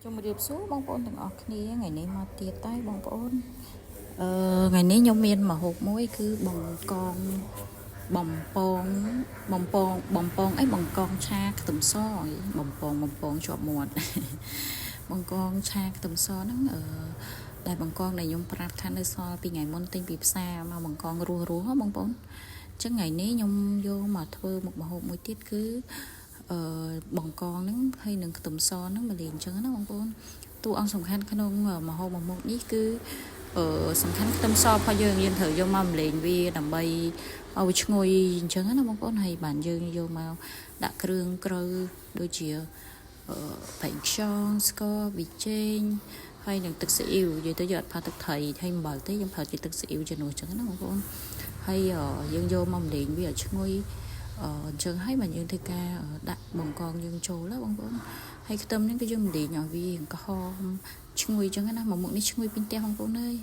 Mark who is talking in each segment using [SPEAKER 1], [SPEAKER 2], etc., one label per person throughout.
[SPEAKER 1] ជំរាបសួរបងប្អូនទាំងអស់គ្នាថ្ងៃនេះមកទៀតតែបងប្អូនអឺថ្ងៃនេះខ្ញុំមានម្ហូបមួយគឺបង្កងបំពងបំពងបំពងអីបង្កងឆាខ្ទឹមសអីបំពងបំពងជាប់មាត់ បង្កងឆាខ្ទឹមសហ្នឹងអឺដែលបង្កងដែលខ្ញុំប្រាប់ថានៅសល់ពីថ្ងៃមុនទិញពីផ្សារមកបង្កងរស់រស់ហ៎បងប្អូនអញ្ចឹងថ្ងៃនេះខ្ញុំយកមកធ្វើមុខម្ហូបមួយទៀតគឺអឺបង្កងហ្នឹងហើយនឹងខ្ទឹមសហ្នឹងមកលេងអញ្ចឹងណាបងប្អូនតួអង្គសំខាន់ក្នុងម្ហូបមួយមុខនេះគឺអឺសំខាន់ខ្ទឹមសរបស់យើងយើងត្រូវយកមកម្លេងវាដើម្បីឲ្យវាឈ្ងុយអញ្ចឹងណាបងប្អូនហើយបានយើងយកមកដាក់គ្រឿងក្រៅដូចជា អឺប្រេងខ្យងស្ករប៊ីចេងហើយនឹងទឹកស៊ីអ៊ីវនិយាយទៅយើងអត់ផាទឹកត្រីហើយអំបិលទេយើងប្រើជាទឹកស៊ីអ៊ីវជំនួសអញ្ចឹងណាបងប្អូនហើយយើងយកមកម្លេងវាឲ្យឈ្ងុយអញ្ចឹងហើយបើយើងធ្វើការដាក់បង្កងយើងចូលណាបងប្អូនហើយខ្ទឹមនេះគឺយើងម្លេងឲ្យវាក្រហមឈ្ងុយអញ្ចឹងណាមួយមុខនេះឈ្ងុយពេញផ្ទះបងប្អូនអើយ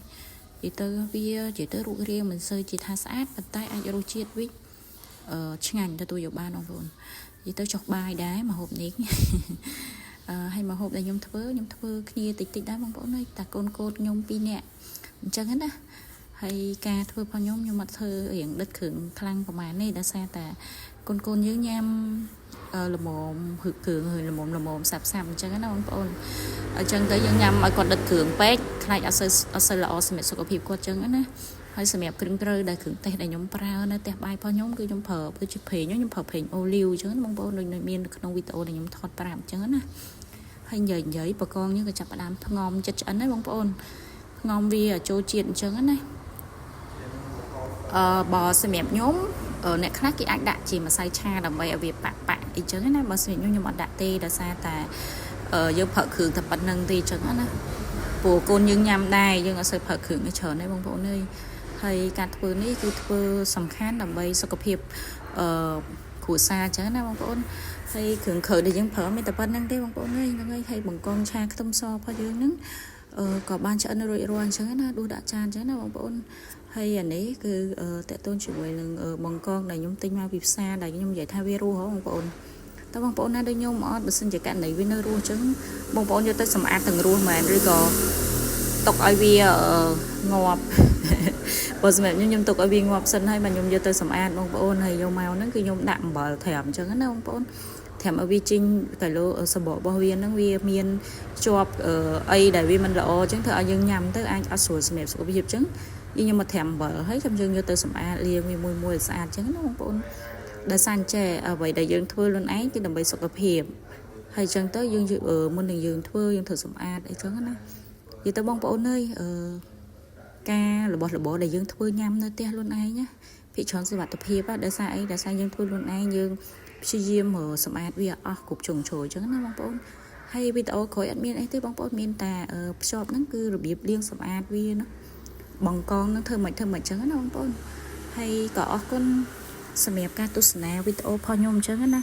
[SPEAKER 1] និយាយទៅវានិយាយទៅរូបរាងមិនសូវជាថាស្អាតប៉ុន្តែអាចរសជាតិវិញអឺឆ្ងាញ់ទទួលយកបានបងប្អូននិយាយទៅចុះបាយដែរម្ហូបនេះ អឺហើយម្ហូបដែលខ្ញុំធ្វើខ្ញុំធ្វើគ្នាតិចតិចដែរបងប្អូនអើយតែកូនកូនខ្ញុំពីរនាក់អញ្ចឹងណាហើយការធ្វើរបស់ខ្ញុំខ្ញុំអត់ធ្វើរៀងដិតគ្រឿងខ្លាំងប្រហែលនេះដោយសារតែកូនកូនយើងញ៉ាំល្មមហឹកគ្រឿងហើយល្មមល្មមសាប់សាប់អញ្ចឹងណាបងប្អូនអញ្ចឹងទៅយើងញ៉ាំឲ្យគាត់ដិតគ្រឿងពេកខ្លាចអត់សូវល្អសម្រាប់សុខភាពគាត់អញ្ចឹងណាហើយសម្រាប់គ្រឿងក្រៅដែលគ្រឿងទេសដែលខ្ញុំប្រើនៅផ្ទះបាយរបស់ខ្ញុំគឺខ្ញុំប្រើដូចជាប្រេងខ្ញុំប្រើប្រេងអូលីវអញ្ចឹងបងប្អូនដូចមាននៅក្នុងវីដេអូដែលខ្ញុំថតប្រាប់អញ្ចឹងណាហើយនិយាយនិយាយបកងយើងក៏ចាប់ផ្ដើមផ្ងំចិត្តឆ្អិនហើយបងប្អូនផ្ងំវាចូលជាតិអញ្ចឹងណាអឺបើសម្រាប់ខ្ញុំអ្នកខ្លះគេអាចដាក់ជាម្សៅឆាដើម្បីឲ្យវាប៉ាក់ប៉ាក់អីចឹងណាបើសម្រាប់ខ្ញុំខ្ញុំអត់ដាក់ទេដោយសារតែយើងប្រើគ្រឿងតែប៉ុណ្្នឹងទេអញ្ចឹងណាព្រោះកូនយើងញ៉ាំដែរយើងអត់សូវប្រើគ្រឿងនេះច្រើនទេបងប្អូនអើយហើយការធ្វើនេះគឺធ្វើសំខាន់ដើម្បីសុខភាពអឺគ្រួសារអញ្ចឹងណាបងប្អូនហើយគ្រឿងក្រៅដែលយើងប្រើមានតែប៉ុណ្្នឹងទេបងប្អូនអើយហ្នឹងហើយហើយបង្កងឆាខ្ទឹមសរបស់យើងហ្នឹងអឺក៏បានឆ្អិនរួចរាល់អញ្ចឹងណាដួសដាក់ចានអញ្ចឹងណាបងប្អូនហើយអានេះគឺតកតូនជាមួយនឹងបង្កងដែលខ្ញុំទិញមកពីផ្សារដែលខ្ញុំនិយាយថាវារស់ហ៎បងប្អូនតើបងប្អូនណាដូចខ្ញុំអត់បើសិនជាករណីវានៅរស់អញ្ចឹងបងប្អូនយកទៅសម្អាតទាំងរស់មែនឬក៏ទុកឲ្យវាងាប់ បើសម្រាប់ខ្ញុំខ្ញុំទុកឲ្យវាងាប់សិនហើយបាទខ្ញុំយកទៅសម្អាតបងប្អូនហើយយកមកហ្នឹងគឺខ្ញុំដាក់អំបិលត្រាំអញ្ចឹងណាបងប្អូនត្រាំឲ្យវាចេញគីឡូសបករបស់វាហ្នឹងវាមានជាប់អីដែលវាមិនល្អអញ្ចឹងធ្វើឲ្យយើងញ៉ាំទៅអាចអត់ស្រួលសម្រាប់សុខភាពអញ្ចឹងយើងយកមកត្រាំអំបិលហើយចាំយើងយកទៅសម្អាតលាងវាមួយមួយឲ្យស្អាតអញ្ចឹងណាបងប្អូនដោយសារចេះអ្វីដែលយើងធ្វើខ្លួនឯងគឺដើម្បីសុខភាពហើយអញ្ចឹងទៅយើងមុននឹងយើងធ្វើយើងត្រូវសម្អាតអីចឹងណានិយាយទៅបងប្អូនអើយអឺការរបស់របរដែលយើងធ្វើញ៉ាំនៅផ្ទះខ្លួនឯងណាភាគច្រើនសុវត្ថិភាពដោយសារអីដោយសារយើងធ្វើខ្លួនឯងយើងព្យាយាមសម្អាតវាអស់គ្រប់ជ្រុងជ្រោយអញ្ចឹងណាបងប្អូនហើយវីដេអូក្រោយអត់មានអីទេបងប្អូនមានតែភ្ជាប់ហ្នឹងគឺរបៀបលាងសម្អាតវាណាបង្កងហ្នឹងធ្វើមិនធ្វើមិនអញ្ចឹងណាបងប្អូនហើយក៏អរគុណសម្រាប់ការទស្សនាវីដេអូរបស់ខ្ញុំអញ្ចឹងណា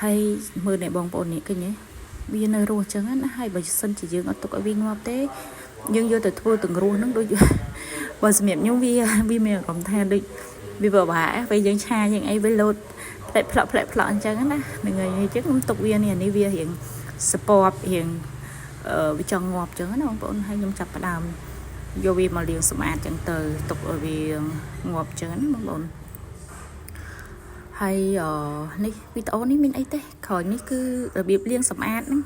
[SPEAKER 1] ហើយមើលអ្នកបងប្អូននេះឃើញទេវានៅរស់អញ្ចឹងណាហើយបើសិនជាយើងអត់ទុកឲ្យវាងាប់ទេយើងយកទៅធ្វើទាំងរស់ហ្នឹងដូចបើសម្រាប់ខ្ញុំវាវាមានអារម្មណ៍ថាដូចវាពិបាកពេលយើងឆាយើងអីវាលោតផ្លែផ្លក់ផ្លែផ្លក់អញ្ចឹងណាហ្នឹងហើយអញ្ចឹងខ្ញុំទុកវានេះអានេះវារៀងសពបរៀងអឺវាចង់ងាប់អញ្ចឹងណាបងប្អូនហើយខ្ញុំចាប់ផ្ដើមយកវាមកលាងសម្អាតអញ្ចឹងទៅទុកឲ្យវាងាប់អញ្ចឹងណាបងប្អូនហើយនេះវីដេអូនេះមានអីទេក្រោយនេះគឺរបៀបលាងសម្អាតហ្នឹង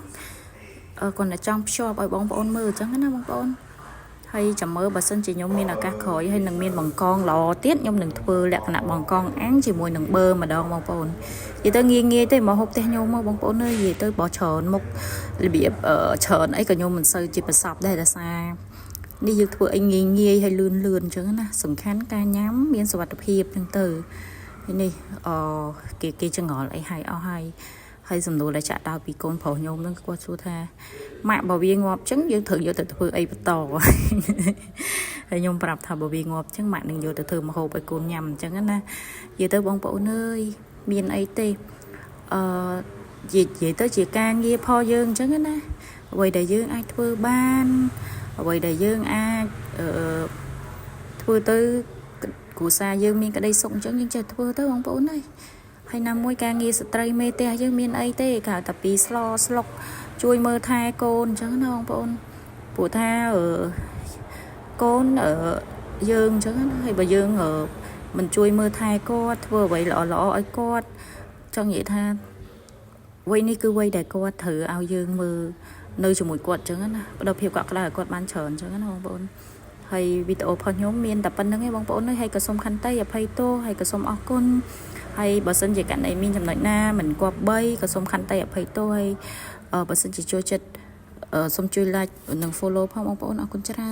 [SPEAKER 1] គាត់តែចង់ភ្ជាប់ឲ្យបងប្អូនមើលអញ្ចឹងណាបងប្អូនហើយចាំមើលបើសិនជាខ្ញុំមានឱកាសក្រោយហើយនឹងមានបង្កងល្អទៀតខ្ញុំនឹងធ្វើលក្ខណៈបង្កងអាំងជាមួយនឹងបឺម្ដងបងប្អូននិយាយទៅងាយងាយទេមកហូបផ្ទះខ្ញុំមកបងប្អូនអើយនិយាយទៅបើច្រើនមុខរបៀបច្រើនអីក៏ខ្ញុំមិនសូវជាប្រសពដែរដោយសារនេះយើងធ្វើអីងាយងាយហើយលឿនលឿនអញ្ចឹងណាសំខាន់ការញ៉ាំមានសុវត្ថិភាពអញ្ចឹងទៅនេះអគេគេចង្អុលអីឲ្យអស់ហើយហើយសំណួរដែលចាក់ដោពីកូនប្រុសខ្ញុំនឹងគាត់សួរថាម៉ាក់បើវាងាប់ចឹងយើងត្រូវយកទៅធ្វើអីបន្តហើយខ្ញុំប្រាប់ថាបើវាងាប់ចឹងម៉ាក់នឹងយកទៅធ្វើម្ហូបឲ្យកូនញ៉ាំអញ្ចឹងណានិយាយទៅបងប្អូនអើយមានអីទេអឺនិយាយទៅជាការងារផលយើងអញ្ចឹងណាអ្វីដែលយើងអាចធ្វើបានអ្វីដែលយើងអាចអឺធ្វើទៅគ្រួសារយើងមានក្តីសុខអញ្ចឹងយើងចេះធ្វើទៅបងប្អូនអើយហើយណាមួយការងារស្ត្រីមេផ្ទះយើងមានអីទេគេហៅតែពីស្លស្លុក ជួយមើលថែកូនអញ្ចឹងណាបងប្អូនព្រោះថាអឺកូនអឺយើងអញ្ចឹងណាហើយបើយើងអឺមិនជួយមើលថែគាត់ធ្វើអ្វីល្អៗឲ្យគាត់ចង់និយាយថាវ័យនេះគឺវ័យដែលគាត់ត្រូវឲ្យយើងមើលនៅជាមួយគាត់អញ្ចឹងណាផ្ដល់ភាពកក់ក្ដៅឲ្យគាត់បានច្រើនអញ្ចឹងណាបងប្អូនហើយវីដេអូរបស់ខ្ញុំមានតែប៉ុណ្្នឹងឯងបងប្អូនហើយក៏សូមខន្តីអភ័យទោសហើយក៏សូមអរគុណហើយបើសិនជាករណីមានចំណុចណាមិនគប្បីក៏សូមខន្តីអភ័យទោសហើយបើសិនជាចូលចិត្តសូមជួយ like និង follow ផងបងប្អូនអរគុណច្រើន។